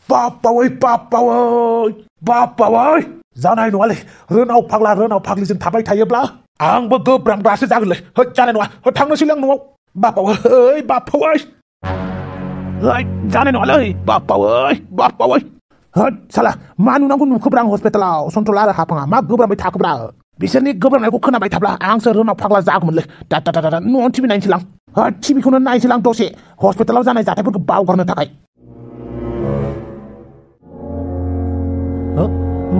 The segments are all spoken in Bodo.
बापावै जानाय नङालै रोनाव फाग्लिजों थाबाय थायोब्ला आंबो गोब्रांब्रासो जागोनलै जानाय नङा थांनोसैलै आं न'आव बापावै जानाय नङालै बापावै साला मा नुनांगौ नुखोब्रा आं हस्पिटालाव सन्थला आरो हाफाङा मा गोब्रांबाय थाखोब्रा बिसोरनि गोब्रांनायखौ खोनाबाय थाब्ला आंसो रोनाव फाग्ला जागौमोनलै दा न'आव टिभि नायनोसैलां टिभिखौनो नायनोसैलां दसे हस्पिटालाव जानाय जाथायफोरखौ बावगारनो थाखाय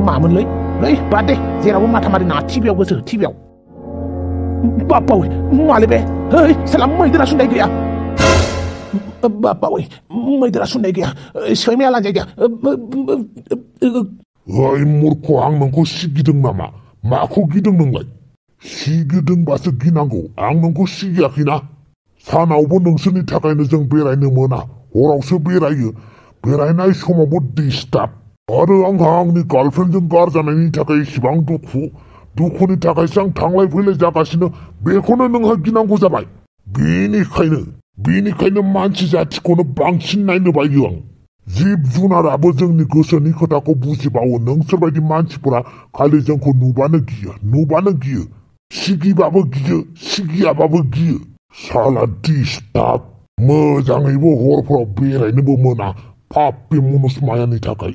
मामोनलै बाद दे जेरावबो माथा मारि नाङा टिभियाव गोसो टिभियाव बापावै मालै बे साला मैदेरा सुननाय गैया बापावै मैदेरा सुननाय गैया सैमाया लांजाय गैया मूर्ख आं नोंखौ सिगिदों नामा माखौ गिदों नोंलाय सिगिदोंबासो गिनांगौ आं नोंखौ सिगियाखैना सानावबो नोंसोरनि थाखायनो जों बेरायनो मोना हरावसो बेरायनाय समावबो डिस्टार्ब आरो आंहा आंनि गार्लफ्रेन्डजों गारजानायनि थाखाय इसिबां दुखुनि थाखायसो आं थांलाय फैलाय जागासिनो बेखौनो नोंहा गिनांगौ जाबाय बेनिखायनो मानसि जाथिखौनो बांसिन नायनो बायो आं जिब जुनाराबो जोंनि गोसोनि खोथाखौ बुजिबावो नोंसोरबायदि मानसिफोरा खालि जोंखौ नुबानो गियो सिगिबाबो गियो सिगियाबाबो गियो साला डिस्टार्ब मोजाङैबो हरफोराव बेरायनोबो मोना पापि मुनुसमायानि थाखाय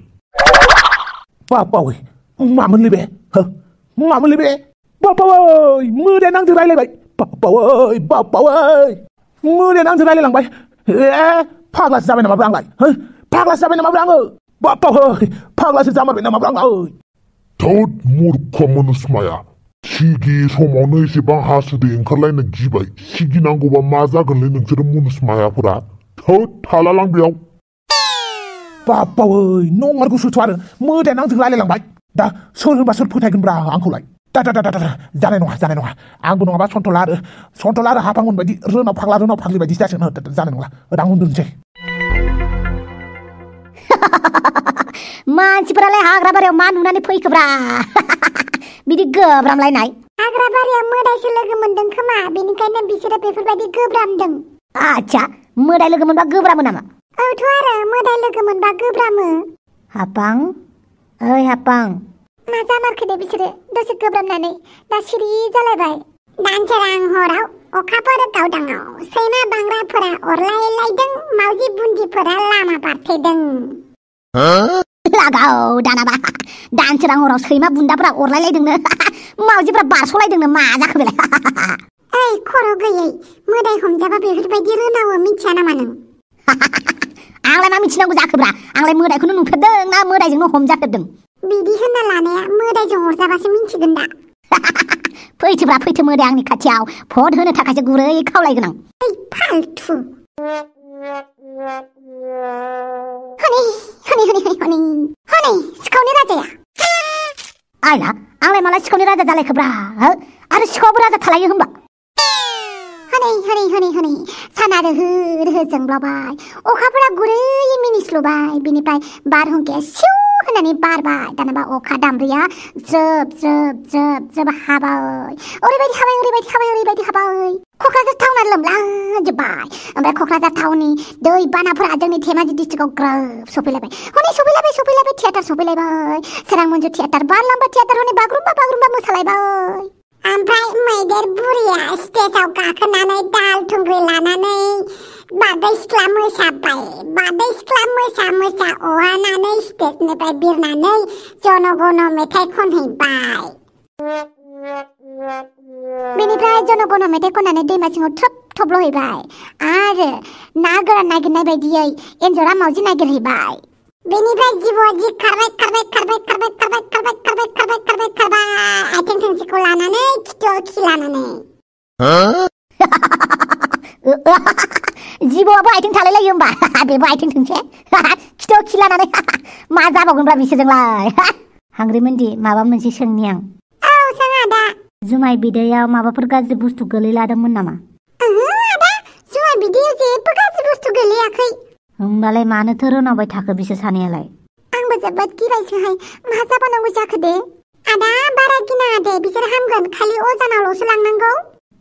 बापावै मामोनलै बे बापावै मोदाया नांदो रायलायबाय बापावै मोदाया नांदो रायलायलांबाय फाग्लासो जाबाय नामाब्रा आंलाय फाग्लासो जाबाय नामाब्रा आङो बापावै फाग्लासो जामारबाय नामाब्रा आंलाय थोद मूर्ख मुनुसमाया सिगि समावनो एसेबां हासुदै ओंखारलायनो गिबाय सिगिनांगौबा मा जागोनलै नोंसोर मुनुसमायाफोरा थोद थालालां बेयाव बापावै नंमारगौसोथ' आरो मोदाया नांदों रायलायलांबाय दा सोर होनबा सोर फोथायगोनब्रा आंखौलाय दा जानाय नङा आंबो नङाबा सन्थला आरो हाफांमोन बायदि रोनाव फाग्लि बायदि जासिगोन जानाय नंला आं उन्दुनोसै मानसिफोरालाय हाग्रा बारियाव मा नुनानै फैखोब्रा बिदि गोब्रामलायनाय हाग्रा बारियाव मोदायसो लोगो मोनदों खोमा बेनिखायनो बिसोरो बेफोरबायदि गोब्रामदों आच्छा मोदाय लोगो मोनबा गोब्रामो नामा औथ' आरो मोदाय लोगो मोनबा गोब्रामो हापां ओइ हापां मा जामारखो दे बिसोरो दसे गोब्रामनानै दा सिरि जालायबाय दानसोरां हराव अखाफोर दावदाङाव सैमा बांग्राफोरा अरलायलायदों मावजि बुन्दिफोरा लामा बारथेदों लागाव दानाबा दानसोरां हराव सैमा बुन्दाफोरा अरलायलायदोंनो मावजिफोरा बारस'लायदोंनो मा जाखो बेलाय ओइ खर' गैयै मोदाय हमजाबा बेफोरबायदि रोनावो मिथिया नामा नों आंलाय मा मिथिनांगौ जाखोब्रा आंलाय मोदायखौनो नुफेरदों ना मोदायजोंनो हमजाफेरदों बिदि होनना लानाया मोदायजों अरजाबासो मिथिगोन दा फैथो मोदाय आंनि खाथियाव भट होनो थाखायसो गुरै खावलायगोन आं फालथु हनै सिखावनि राजाया आइला आंलाय माला सिखावनि राजा जालायखोब्रा आरो सिखावबो राजा थालायो होनबा हनै साना रोहो जोंब्लावबाय अखाफोरा गुरैयै मिनिस्लुबाय बिनिफ्राय बारहुंखाया सिउ होननानै बारबाय दानाबा अखा दामब्रिया ज्रोब हाबाय ओरैबायदि हाबाय क'क्राझार टाउना लोमलाजोब्बाय ओमफ्राय क'क्राझार टाउननि दै बानाफोरा जोंनि धेमाजि डिस्ट्रिक्टआव ग्रोब सफैलायबाय सफैलायबाय थियेटार सफैलायबाय सोरां मन्जु थियेटार बारलांबा थियेटार हनै बागुरुम्बा मोसालायबाय ओमफ्राय मैदेर बुरिया स्टेजआव गाखोनानै दाल थुंग्रि लानानै बारदै सिख्ला मोसा अहानानै स्टेजनिफ्राय बिरनानै जनगण मेथाइ खनहैबाय बेनिफ्राय जनगण मेथाइ खननानै दैमा सिङाव थ्रोब थब्ल'हैबाय आरो ना गोरान नागिरनाय बायदियै एन्जरा मावजि नागिरहैबाय बेनिफ्राय जिबौआ जि खारबाय आथिं थोंसेखौ लानानै खिथुआव खि लानानै जिबौआबो आथिं थालायलायो होमबा बेबो आथिं थोंसे खिथुआव खि लानानै मा जाबावगोनब्रा बिसोरजोंलाय हांग्रिमोनदि माबा मोनसे सोंनि आं औ सों आदा जुमाय बिदैयाव माबाफोर गाज्रि बुस्थु गोलैलादोंमोन नामा आदा जुमाय बिदैयाव जेबो गाज्रि बुस्थु गोलैयाखै होमबालाय मानोथो रोनावबाय थाखो बिसोर सानैयालाय आंबो जोबोद गिबायसोहाय मा जाबावनांगौ जाखो दे आदा बारा गिनाङा दे बिसोर हामगोन खालि अजानावल'सो लांनांगौ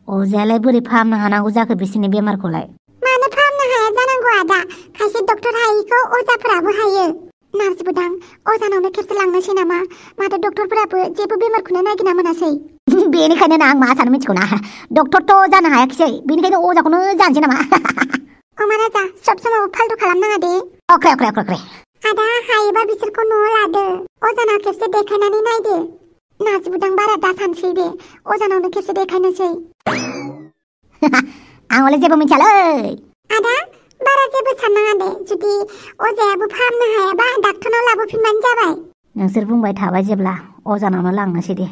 अजायालाय बोरै फाहामनो हानांगौ जाखो बिसोरनि बेमारखौलाय मानो फाहामनो हाया जानांगौ आदा खायसे डक्टर हायिखौ अजाफोराबो हायो नार्स बुदां अजानावनो खेबसे लांनोसै नामा माथो डक्टरफोराबो जेबो बेमारखौनो नागिरना मोनासै बेनिखायनो आं मा सानो मिथिगौना डक्टरथ' जानो हायाखिसै बेनिखायनो अजाखौनो जानोसै नामा अमा राजा सब समाव फाल्तु खालामनाङा दे अख्रे अख्रे अख्रे अख्रे आदा हायोबा बिसोरखौ न'आव लादो अजानाव खेबसे देखायनानै नायदो नार्स बुदां बारा दा सानसै दे अजानावनो खेबसे देखायनोसै आं हले जेबो मिथियालै आदा बारा जेबो साननाङा दे जुदि अजायाबो फाहामनो हायाबा डाक्टरनाव लाबोफिनबानो जाबाय नोंसोर बुंबाय थाबाय जेब्ला अजानावनो लांनोसै दे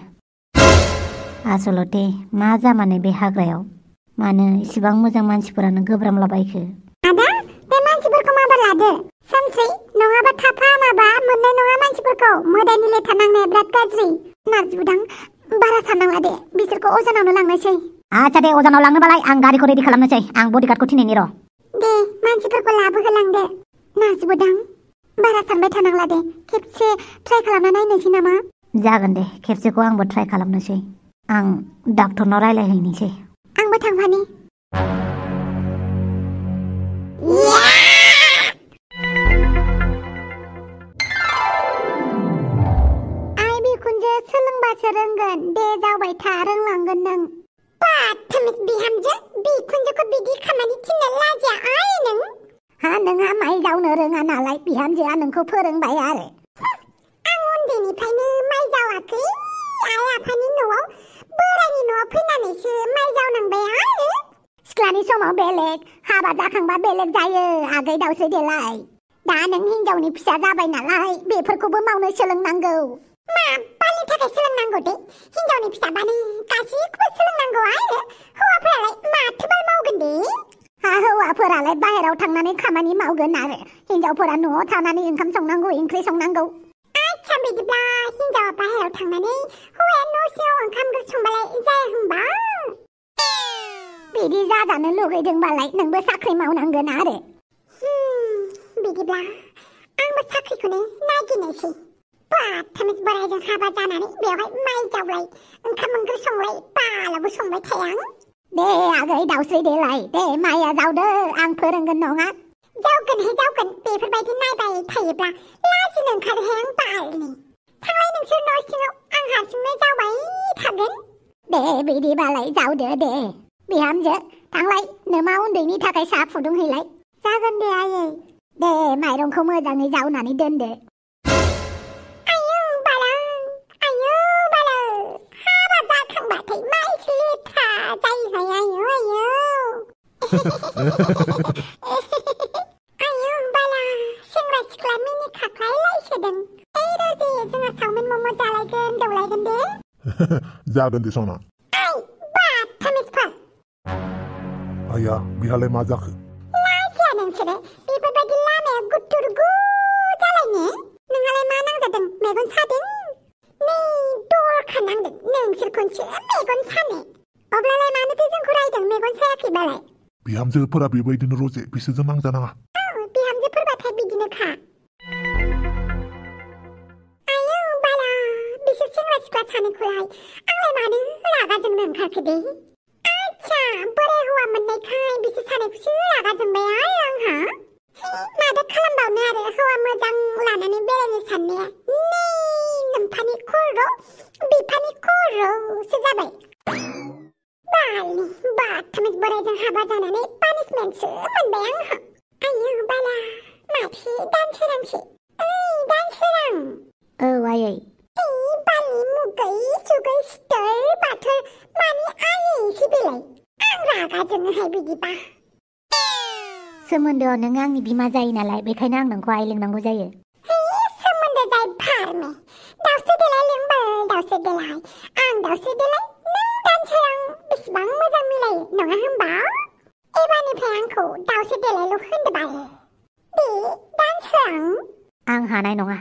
आसलते मा जामाने बे हाग्रायाव मानो इसिबां मोजां मानसिफोरानो गोब्रामलाबायखो आदा बे मानसिफोरखौ माबा लादो सानस्रि नङाबा थाब फाहामाबा मोननाय नङा मानसिफोरखौ मोदायनि लेथा नांनाया बिराद गाज्रि नार्स बुदां बारा साननाङा दे बिसोरखौ अजानावनो लांनोसै आच्छा दे अजानाव लांनोबालाय आं गारिखौ रेडि खालामनोसै आं बडिगार्डखौ थिनैनि र' दे मानसिफोरखौ लाबोहोलांदो नार्स बुदां बारा सानबाय थानांला दे खेबसे ट्राइ खालामना नायनोसै नामा जागोन दे खेबसेखौ आंबो ट्राइ खालामनोसै आं डाक्टरनाव रायलायहैनोसै आंबो थांफानि आइ बिखुनजो सोलोंबासो रोंगोन दे जाबाय था रोंलांगोन नों बाथमिस बिहामजो बिखुनजोखौ बिदि खामानि थिननो लाजिया आइ नों हा नोंहा माइ जावनो रोङा नालाय बिहामजोआ नोंखौ फोरोंबाय आरो आं उन्दैनिफ्रायनो माइ जावाखै आइ आफानि न'आव बोरायनि न'आव फैनानैसो माइ जावनांबाय आरो सिख्लानि समाव बेलेग हाबा जाखांबा बेलेग जायो आगै दावसै देलाय दा नों हिनजावनि फिसा जाबाय नालाय बेफोरखौबो मावनो सोलोंनांगौ मा बालनि थाखाय सोलोंनांगौ दे हिनजावनि फिसाबानो गासैखौबो सोलोंनांगौ आरो हौवाफोरालाय माथो बाल मावगोन दे हा हौवाफोरालाय बाहेराव थांनानै खामानि मावगोन आरो हिनजावफोरा न'आव थानानै ओंखाम संनांगौ ओंख्रि संनांगौ आच्छा बिदिब्ला हिनजावा बाहेराव थांनानै हौवाया न' सिङाव ओंखाम ओंख्रि संबालाय जाया होनबा बिदि जाजानो लुगैदोंबालाय नोंबो साख्रि मावनांगोन आरो बिदिब्ला आंबो साख्रिखौनो नागिरनोसै बाथमिस बोरायजों हाबा जानानै बेवहाय माइ जावलाय ओंखाम ओंख्रि संलाय बालाबो संबाय थाया आं दे आगै दावस्रि देलाय दे माइया जावदो आं फोरोंगोन नङा जावगोनहाय जावगोन बेफोरबायदि नायबाय थायोब्ला लाजिनो ओंखारोहाय आं बालनि थांलाय नोंसोर न' सिङाव आं हारसिंनो जावबाय थागोन दे बिदिबालाय जावदो दे बिहामजो थांलाय नोमा उन्दैनि थाखाय साहा फुदुंहैलाय जागोन दे आयै दे माइरंखौ मोजाङै जावनानै दोनदो आयौ बाला हाबा जाखांबाथाय माइसो लेथ्रा जायोहाय आयौ आयौ बाला सेंग्रा सिख्ला मिनि खाख्लायलायसोदों ओइ रजे जोंहा चावमिन मम' जालायगोन दौलायगोन दे जागोन दे सना आइ बाथमिसफोर आया बिहालाय मा जाखो लाजिया नोंसोरो बेफोरबायदि लामाया गुथुर गु जालायनो नोंहालाय मा नांजादों मेगन सादों नै दरखा नांदों नोंसोरखौसो मेगन सानो अब्लालाय मानोथो जोंखौ रायदों मेगन सायाखैबालाय बिहामजोफोरा बेबायदिनो रजे बिसोरजों नांजानाङा बिहामजोफोरबाथाय बिदिनोखा आयौ बाला बिसोर सेंग्रा सिख्ला सानैखौलाय आंलाय मानो रागा जोंनो ओंखारखो दे आच्छा बोराय हौवा मोननायखाय बिसोर सानैखौसो रागा जोंबाय आरो आंहा माथो खालामबावनो आरो हौवा मोजां लानानै बेरायनो साननाया नै नोमफानि खर' बिफानि खर'सो जाबाय बालनि बाथमिस बोरायजों हाबा जानानै पानिसमेन्टसो मोनबाय आंहा आयौ बाला माथो दानसोरांसो ओइ दानसोरां औ आयै बालनि मुगै सुगै सिथोर बाथोर मानि आयैसो बेलाय आं रागा जोङोहाय बिदिबा सोमोन्दोआव नों आंनि बिमा जायो नालाय बेखायनो आं नोंखौ आइ लिंनांगौ जायो सोमोन्दो जाय फारमे दावस्रि देलाय लिंबाय दावस्रि देलाय आं दावस्रि देलाय नों दानसोरां बेसेबां मोजां मिलायो नङा होनबा एबारनिफ्राय आंखौ दावस्रि देलायल' होनदोबाल दे दानसोरां आं हानाय नङा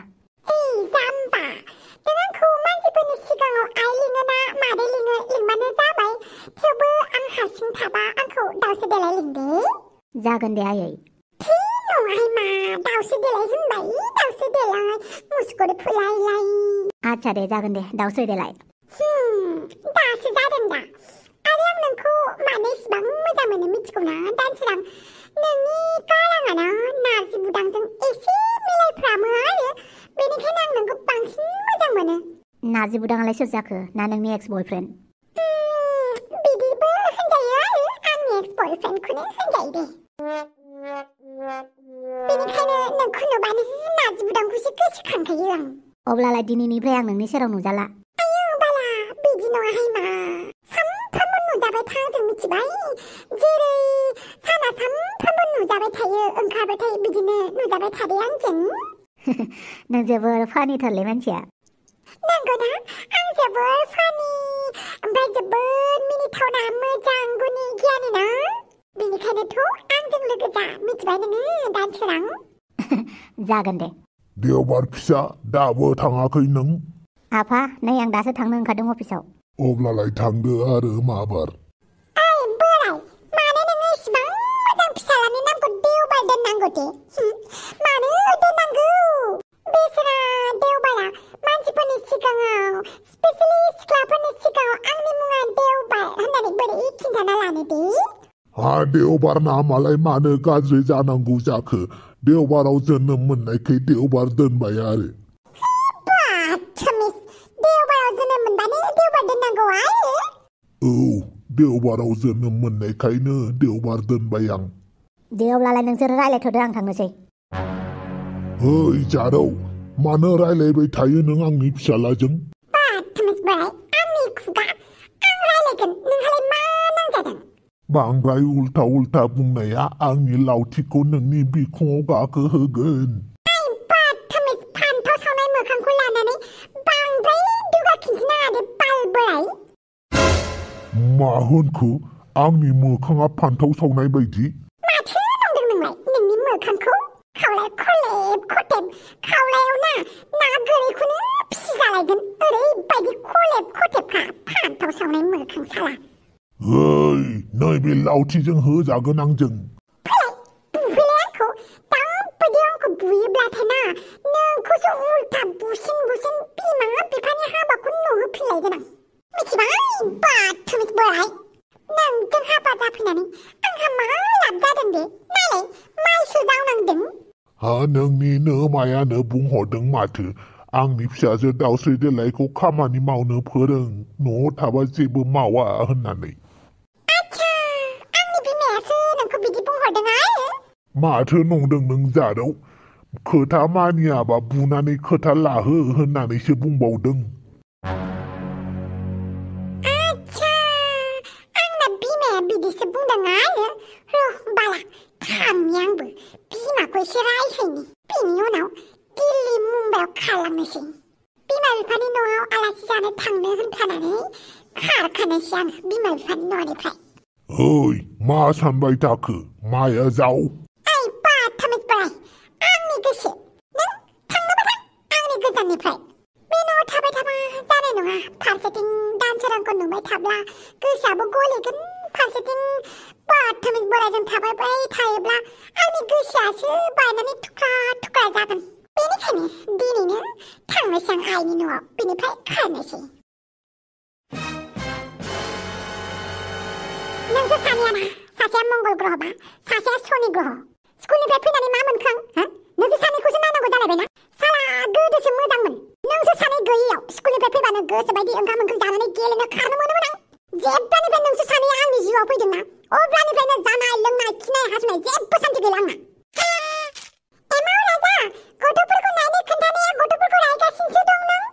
जाम्बा नों आंखौ मानसिफोरनि सिगाङाव आइ लिङो ना मादै लिङो लिंबानो जाबाय थेवबो आं हारसिं थाबा आंखौ दावस्रि देलाय लिंदे जागोन दे आयै नङाहाय मा दावस्रि देलाय होनबाय दावस्रि देलाय मुसुगुर फुलायलाय आच्छा दे जागोन दे दावस्रि देलाय दासो जादों दा आरो आं नोंखौ मानो इसिबां मोजां मोनो मिथिगौना दानसोरां नोंनि गाराङाना नार्जि बुदांजों एसे मिलायफ्रामो आरो नार्जि बुदाङालाय सोर जाखो ना नोंनि एक्स बयफ्रेन्ड? बिदिबो होनजायो आरो आंनि एक्स बयफ्रेन्डखौनो होनजायो दे। बेनिखायनो नोंखौ नुबानो नार्जि बुदांखौसो गोसोखांखायो आं। अब्लालाय दिनैनिफ्राय आं नोंनि सेराव नुजाला। आयौ बाला बिदि नङाहाय मा सानफ्रामबो नुजाबाय था जों मिथिबाय जेरै साना सानफ्रामबो नुजाबाय थायो ओंखारबाय थायो बिदिनो नुजाबाय थादे आंजों। नों जोबोर फानिथारलै मानसिया। नंगौना आं जोबोर फानि ओमफ्राय जोबोर मिनिथावना मोजां गुनि गियानि ना बेनिखायनोथ' आंजों लोगो जा मिथिबाय नोङो दानसोरां। जागोन दे। देवबार फिसा दाबो थाङाखै नों? आफा नै आं दासो थांनो ओंखारदों अफिसाव। अब्लालाय थांदो आरो माबार। ओइ बोराय मानो नोङो इसिबां मोजां फिसालानि नामखौ देवबार दोननांगौ दे मानो दोननांगौ? बेसरा देवबारा मानसिफोरनि सिगाङाव स्पेसियेलि सिख्लाफोरनि सिगाङाव आंनि मुङा देवबार होननानै बोरै खिन्थाना लानो दे? देवबार नामालाय मानो गाज्रि जानांगौ जाखो? देवबाराव जोनोम मोननायखाय देवबार दोनबाय आरो। देवबाराव जोनोम मोनबानो देवबार दोननांगौ आरो? औ देवबाराव जोनोम मोननायखायनो देवबार दोनबाय आं। दे अब्लालाय नोंसोर रायलायथ'दो आं थांनोसै। ओइ जारौ मानो रायलायबाय थायो नों आंनि फिसालाजों? बोराय आंनि खुगा आं रायलायगोन नोंहालाय मा नांजादों? बांद्राय उल्था उल्था बुंनाया आंनि लावथिखौ नोंनि बिखुङाव गाखोहोगोन। फान्थाव सावनाय मोखांखौ लानानै बांद्राय दुगा खिन्थिनाङा दे बाल बोराय। मा होनखो? आंनि मोखाङा फान्थाव सावनाय बायदि? माथो नंदों नोंलाय नोंनि मोखांखौ खावलाय खलेब खथेब खावलायाव ना गोरैखौनो फिसिजालायगोन ओरैबायदि खलेब खथेबखा फान्थाव सावनाय मोखां साला। ओइ नैबे लावथिजों होजागोन आंजों। बुफैलाय आंखौ दाबायदि आंखौ बुयोब्लाथाय ना नोंखौसो उल्था बुसिन बिमा बिफानि हाबाखौ नुहोफिनलायगोन आं मिथिबाय बाथुमिस बोराय। नोंजों हाबा जाफैनानै आंहा मा लाब जादों दे नालाय माइसो जावनांदों। नोंनिनो मायानो बुंहरदों माथो आंनि फिसाजो दावस्रि देलायखौ खामानि मावनो फोरों न'आव थाबा जेबो मावा होननानै। आच्छा आंनि बिमायासो नोंखौ बिदि बुंहरदों आरो? माथो नंदों नों जारौ खोथा मानियाबा बुनानै खोथा लाहो होननानैसो बुंबावदों। आच्छा आंना बिमाया बिदिसो बुंदों आरो बाला थांनि आंबो बिमाखौ एसे रायहैनि बिनि उनाव दिल्ली मुम्बाइआव खारलांनोसै बिमा बिफानि न'आव आलासि जानो थांनो होनखानानै खारखानोसै आं बिमा बिफानि न'निफ्राय। ओइ मा सानबाय थाखो माया जाव? ओइ बाथुमिस बोराय आंनि गोसो नों थांनोबा थां आंनि गोजाननिफ्राय। बे न'आव थाबाय थाबा जानाय नङा फारसेथिं दानसोरांखौ नुबाय थाब्ला गोसोआबो गलिगोन फारसेथिं बाथुमिस बोरायजों थाबाय थायोब्ला आंनि गोसोआसो बायनानै थुख्रा थुख्रा जागोन। बेनिखायनो दिनैनो थांनोसै आं आइनि न'आव बिनिफ्राय खारनोसै। नोंसोर सानैयाना सासेया मंगल ग्रहबा सासेया शनि ग्रह स्कुलनिफ्राय फैनानै मा मोनखो आं? नोंसोर सानैखौसो नायनांगौ जालायबायना साला गोदोसो मोजांमोन नोंसोर सानै गैयियाव स्कुलनिफ्राय फैबानो गोसोबायदि ओंखाम ओंख्रि जानानै गेलेनो खारनो मोनोमोन आं। जेब्लानिफ्राय नोंसोर सानैया आंनि जिउआव फैदोंना अब्लानिफ्रायनो जानाय लोंनाय खिनाय हासुनाय जेबो सान्थि गैला आंना। एमाव राजा गथ'फोरखौ नायनो खोन्थानाया गथ'फोरखौ रायगासिनोसो दं नों?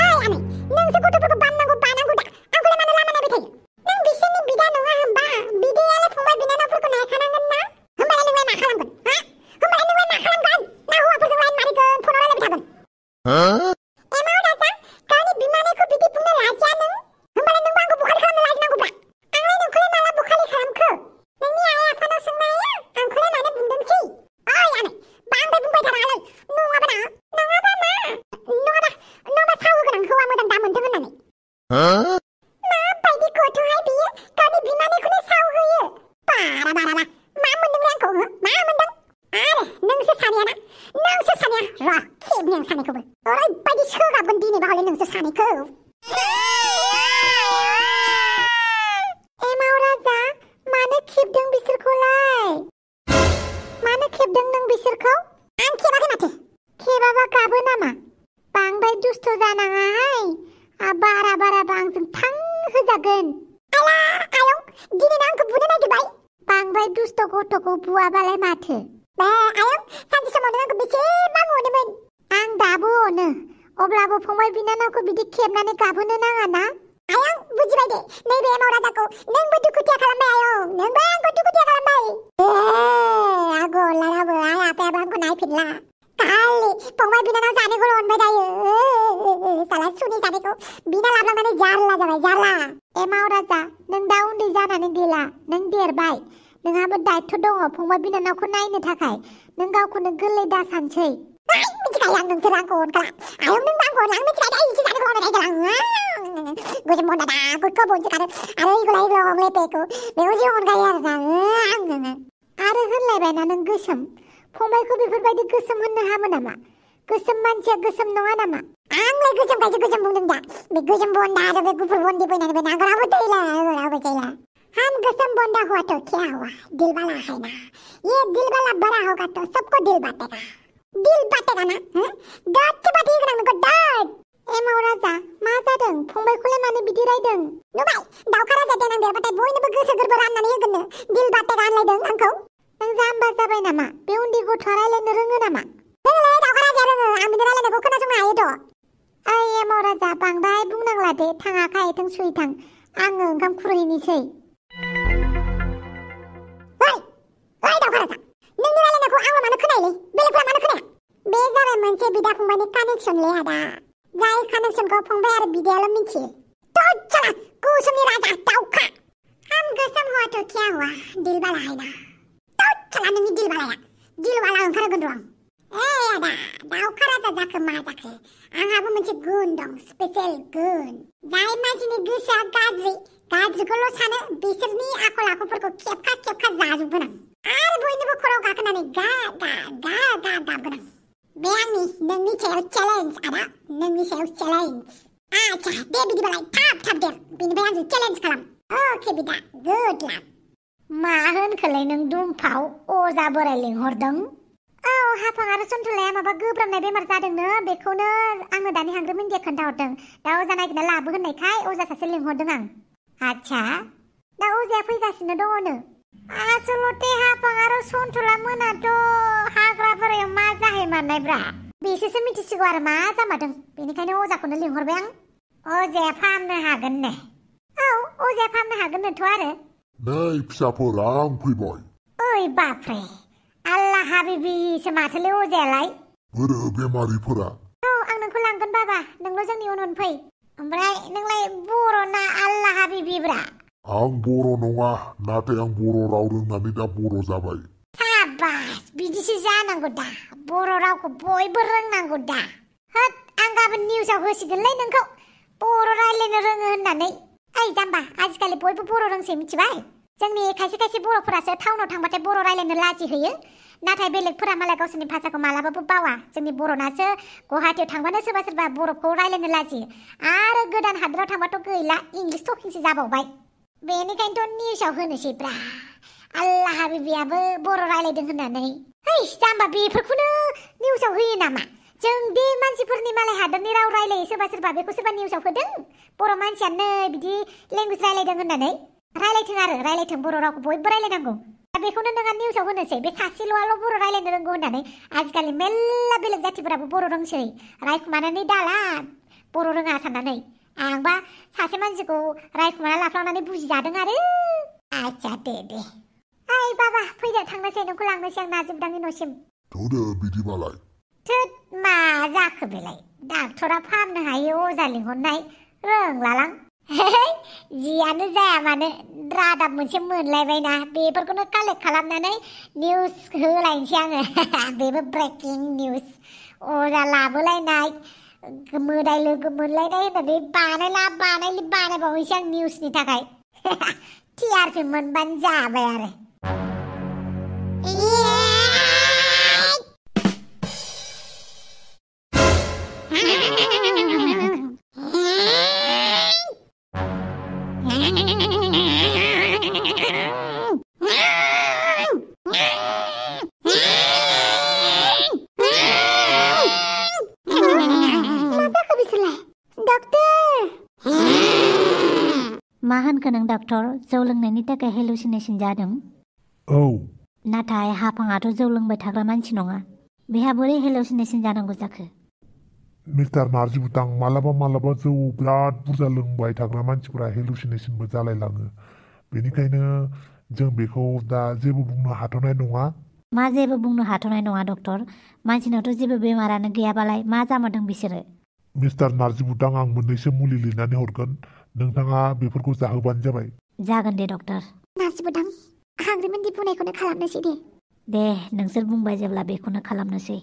ओइ आनै नोंसो गथ'फोरखौ बानांगौ दा आंखौलाय मानो लामा नायबाय थायो? नों बिसोरनि बिदा नङा होमबा बिदायालाय फंबाय बिनानावफोरखौ नायखानांगोन ना? होमबालाय नोंलाय मा खालामगोन होमबालाय नोंलाय मा खालामगोन ना हौवाफोरजों लाइन मारिगोन फनाव रायलायबाय थागोन? एमाव राजा गावनि बिमानैखौ बिदि बुंनो लाजिया नों? होमबालाय नोंबो आंखौ बखालि खालामनो लाजिनांगौब्रा। आंलाय नोंखौलाय माला बखालि खालामखो? नोंनि आइ आफानाव सोंनो हायो आंखौलाय मानो बुंदोंसै? ओइ आनै बांद्राय बुंबाय थानाङालै नङाबा मा साव होगोन आं हौवा मोजां दा मोनथों होननानै। माबायदि गथ'हाय बियो गावनि बिमानैखौनो साव होयो बारा मा मोनदोंलै आंखौ मा मोनदों? आरो नोंसोर सानैया र' खेबनि आं सानैखौबो ओरैबायदि सोगाबगोन दिनैबा हले नोंसोर सानैखौ। एमाव राजा मानो खेबदों बिसोरखौलाय? मानो खेबदों नों बिसोरखौ? आं खेबाखै माथो। खेबाबा गाबो नामा? बांद्राय दुस्थ' जानाङाहाय बारा बाराबा आंजों थांहोजागोन आला आयं दिनै आंखौ बुनो नागिरबाय बांद्राय दुस्थ' गथ'खौ बुआबालाय माथो आयं सानसे समाव नों आंखौ बेसेबां अनोमोन आं दाबो अनो अब्लाबो फंबाय बिनानावखौ बिदि खेबनानै गाबहोनो नाङा ना आयं बुजिबाय दे नैबे एमावराजाखौ नोंबो दुखुथिया खालामबाय आयं नोंबो आंखौ दुखुथिया खालामबाय आगलाराबो आइ आफायाबो आंखौ नायफिनला खालि फंबाय बिनानाव जानायखौल' अनबाय थायो साला सुनि जानायखौ बिना लाबलांनानै जारला जाबाय जारला एमावराजा नों दा उन्दै जानानै गैला नों देरबाय नोंहाबो दायथ' दङ फंबाय बिनानावखौ नायनो थाखाय नों गावखौनो गोरलै दा सानसै मिथिखायो आं नोंसोर आंखौ अनखाला आयं नों आंखौ अनला आं मिथिखायो दा इसे जानायखौ अनबाय थायो गोजोन बनदा दा गुदखौ बनजोखारो आरो इगला अनलेपेखौ बेखौ जि अनगायो आरो होनलायबायना नों गोसोम फंबायखौ बेफोरबायदि गोसोम होननो हामो नामा गोसोम मानसिया गोसोम नङा नामा आंलाय गोसोमखायसो गोसोम बुंदों दा बे गोसोम बनदा आरो बे गुफुर बन्दी फैनानै बे नागराबो थैला हम गोसोम बंदा हुआ तो क्या हुआ दिल वाला है ना ये दिल वाला बड़ा होगा तो सबको दिल बांटेगा ना दाद बाथि गोनां नोंखौ दाद एमावराजा मा जादों फंबायखौलाय मानो बिदि रायदों नुबाय दावखा राजा देनां देरबाथाय बयनोबो गोसो गोरबो राननानै होगोननो दिल बांटेगा होनलायदों आंखौ नों जाम्बा जाबाय नामा बे उन्दै गथ'आ रायलायनो रोङो नामा रोङोलै दावखा राजाया रोङो आं बिनि रायलायनायखौ खोनासंनो हायोथ' ओइ एमावराजा बांद्राय बुंनांला दे थाङाखै आथिं सुहैथां आङो ओंखाम खुरहैनोसै नोंनि रायलायनायखौ आंल' मानो खोनायोलै बेलेगफोरा मानो खोनाया बे जाबाय मोनसे बिदा फंबायनि कानेक्सनलै आदा जाय कानेक्सनखौ फंबाय आरो बिदायाल' मिथियो चला कुसुमनि राजा दावखा हम गोसोम हुआ तो क्या हुआ दिल वाला है ना चला नोंनि दिल वाला ओंखारगोन र' आदा दावखा राजा जाखो मा जाखो आंहाबो मोनसे गुन दं स्पेसियेल गुन जाय मानसिनि गोसोआ गाज्रिखौल' सानो बिसोरनि आखल आखुफोरखौ खेबखा जाजोबगोन आं आरो बयनिबो खर'आव गाखोनानै गा गाबगोन बे आंनि नोंनि सायाव चेलेन्ज आदा नोंनि सायाव चेलेन्ज आच्छा दे बिदिबालाय थाब देर बिनिफ्राय आंजों चेलेन्ज खालाम अके बिदा गुड लाक मा होनखोलाय नों दुमफाव अजा बोराय लिंहरदों औ हाफां आरो सन्थलाया माबा गोब्राबनाय बेमार जादोंनो बेखौनो आंनो दानि हांग्रो मोनदिया खोन्थाहरदों दा अजा नागिरना लाबो होननायखाय अजा सासे लिंहरदों आं आच्छा दा अजाया फैगासिनो दङनो आसलते हाफां आरो सन्थला मोनाथ' हाग्राफोराव मा जाहैमारनायब्रा बिसोरसो मिथिसिगौ आरो मा जामारदों बेनिखायनो अजाखौनो लिंहरबाय आं अजाया फाहामनो हागोन ने औ अजाया फाहामनो हागोननोथ' आरो नै फिसाफोर आं फैबाय ओइ बापरे आल्लाह हाबिबिसो माथोलै अजायालाय बोरो बेमारिफोरा औ आं नोंखौ लांगोन बाबा नोंल' जोंनि उन फै ओमफ्राय नोंलाय बर'ना आल्लाह हाबिबिब्रा आं बर' नङा नाथाय आं बर' राव रोंनानै दा बर' जाबाय साबास बिदिसो जानांगौ दा बर' रावखौ बयबो रोंनांगौ दा होद आं गाबोन निउसाव होसिगोनलै नोंखौ बर' रायलायनो रोङो होननानै ओइ जाम्बा आजिखालि बयबो बर' रोंसै मिथिबाय जोंनि खायसे बर'फोरासो टाउनाव थांबाथाय बर' रायलायनो लाजि होयो नाथाय बेलेगफोरा मालाय गावसोरनि भाषाखौ मालाबाबो बावा जोंनि बर'नासो गुवाहाटीयाव थांबानो सोरबा बर'खौ रायलायनो लाजियो आरो गोदान हादराव थांबाथ' गैला इंलिस टकिंसो जाबावबाय बेनिखायनोथ' निउसाव होनोसैब्रा आल्लाह हाबिबियाबो बर' रायलायदों होननानै है जाम्बा बेफोरखौनो निउसाव होयो नामा जों दे मानसिफोरनि मालाय हादरनि राव रायलायो सोरबा बेखौ सोरबा निउसाव होदों बर' मानसियानो बिदि लेंगुवेज रायलायदों होननानै रायलायथों बर' रावखौ बयबो रायलायनांगौ दा बेखौनो नोंहा निउसाव होनोसै बे सासेल'आल' बर' रायलायनो रोंगौ होननानै आजिखालि मेल्ला बेलेग जाथिफोराबो बर' रोंसै रायखुमानानै दाला बर' रोङा साननानै आंबा सासे मानसिखौ रायखुमाना लाफ्लांनानै बुजिजादों आरो आच्छा दे ओइ बाबा फैदो थांनोसै नोंखौ लांनोसै आं नाजिबदांनि न'सिम थौदो बिदिबालाय थोद मा जाखो बेलाय डाक्टरा फाहामनो हायो अजा लिंहरनाय रोंलालां जियानो जाया मानो रादाब मोनसे मोनलायबायना बेफोरखौनो कालेक्ट खालामनानै निउस होलायनोसै आङो बेबो ब्रेकिं निउस अजा लाबोलायनाय मोदाय लोगो मोनलायनाय होननानै बानायबावैसै आं निउसनि थाखाय टिआरपि मोनबानो जाबाय आरो मा होनखो नों डक्टर जौ लोंनायनि थाखाय हेलुसिनेशन जादों औ नाथाय हाफाङाथ' जौ लोंबाय थाग्रा मानसि नङा बेहा बोरै हेलुसिनेशन जानांगौ जाखो मिस्टार नार्जि बुदां मालाबा जौ बिराद बुरजा लोंबाय थाग्रा मानसिफोरा हेलुसिनेशनबो जालायलाङो बेनिखायनो जों बेखौ दा जेबो बुंनो हाथ'नाय नङा मा जेबो बुंनो हाथ'नाय नङा डक्टर मानसिनावथ' जेबो बेमारानो गैयाबालाय मा जामारदों बिसोरो मिस्टार नार्जि बुदां आं मोननैसो मुलि लिरनानै हरगोन नोंथाङा बेफोरखौ जाहोबानो जाबाय जागोन दे डक्टर नार्जि बुदां हाग्रिमोननि बुंनायखौनो खालामनोसै दे नोंसोर बुंबाय जेब्ला बेखौनो खालामनोसै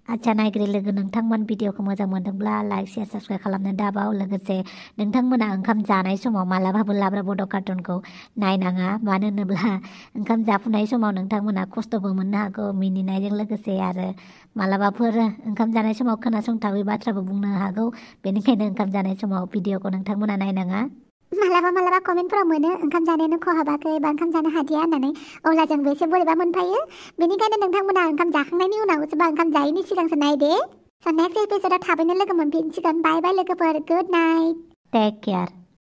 आच्छा नायग्रि लोगो नोंथांमोन भिडिअखौ मोजां मोनदोंब्ला लाइक शेयार साबस्क्राइब खालामनो दाबाव लोगोसे नोंथांमोना ओंखाम जानाय समाव मालाबाबो लाब्रा बड' कार्टुनखौ नायनाङा मानो होनोब्ला ओंखाम जाफुनाय समाव नोंथांमोना खस्थ'बो मोननो हागौ मिनिनायजों लोगोसे आरो मालाबाफोर ओंखाम जानाय समाव खोनासंथावै बाथ्राबो बुंनो हागौ बेनिखायनो ओंखाम जानाय समाव भिडिअखौ नोंथांमोना नायनाङा मालाबा कमेन्टफोराव मोनो ओंखाम जानायानो खहाबाखै बा ओंखाम जानो हादिया होननानै अब्ला जोंबो एसे बोरैबा मोनफायो बेनिखायनो नोंथांमोना ओंखाम जाखांनायनि उनावसो बा ओंखाम जायैनि सिगांसो नायदे नेक्स्ट एपिसोडआव थाबैनो लोगो मोनफिनसिगोन बाय बाय लोगोफोर गुड नाइट टेक केयार